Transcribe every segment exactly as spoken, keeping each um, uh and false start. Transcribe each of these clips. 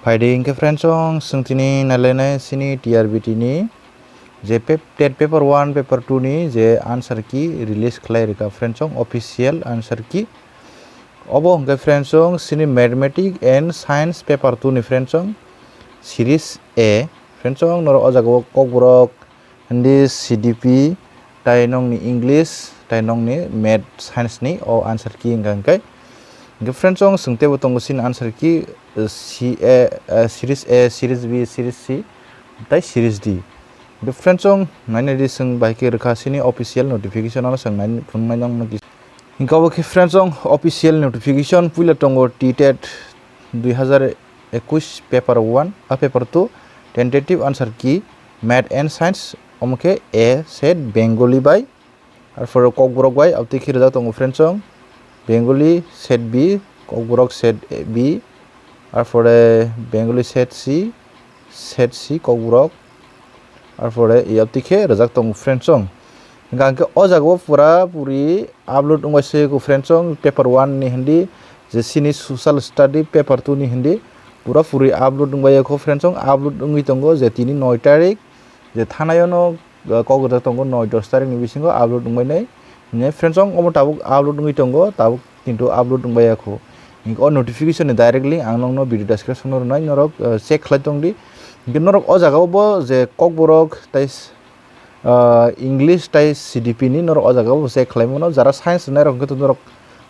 Phaidi hinkhe friends song, chwng tini nailainai chini T R B T ni je pep-, tet paper one, paper two ni je answer key release khlai rwkha friends song, official answer key. Obo hinkhe friends song, chini mathematics and science paper two ni friends song, series A. Friends song, norok o jaga o Kokborok, Hindi, C D P, tai nongni English, tai nongni Math Science ni o answer key wngkha hwnkhe. Hwnkhe friends song, chwng teibo tongo chini answer key, eh, C A, eh, series A, series B, series C, tai series D. Hwnkhe friends song, nainai di chwng bai khe rwkha chini official notification ano chwng nai phunuknai nong nokhi. Hwnkhe obo khe friends song, official notification puila tongo T tet dui hazar ekush paper one, ah, paper two, tentative answer key, Math and Science, omo khe A set Bengali bai, arpore Kokborok bai, abtwi khe rijak tongo friends song, Bengali set B, Kokborok set B, arpore Bengali set C, set C Kokborok, arpore abtwi khe rijak tongo friends song. Hwnkhe o jaga o pura puri upload wngbai se kho friends song, paper one ni Hindi, je chini social study paper two ni Hindi, pura puri upload wngbai kho friends song, upload wngwi tongo je tini noi tarik, je thanayono, uh, kok rwjak tongo noi dos tarik ni bisingo upload wngbai nai. Hwnkhe friends song, omo tabuk upload wngwi tongo, tabuk kintu upload wngbai kho. Hwnkhe o notification ni direct link ang nokno video description o rwnai, norok, uh, check khlai tong di. Hwnkhe norok o jaga o bo je Kokborok tai s-, ah, English tai C D P ni norok o jaga o check khlai mano. Jara science rwnai rok hwnkhe to norok,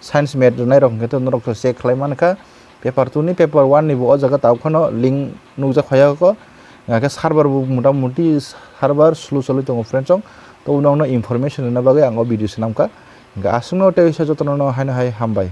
science math rwnai rok hwnkhe to norok to check khlai man kha. Paper two ni paper one ni bo o jaga tabuk phano link nukjak phai ya kho. Hwnkhe server bo mota moti server slow choli tongo friends song. To uno uno information rwna bagwi ang o video swnam kha. Hwnkhe aswkno tei jotono no haino hai hambai.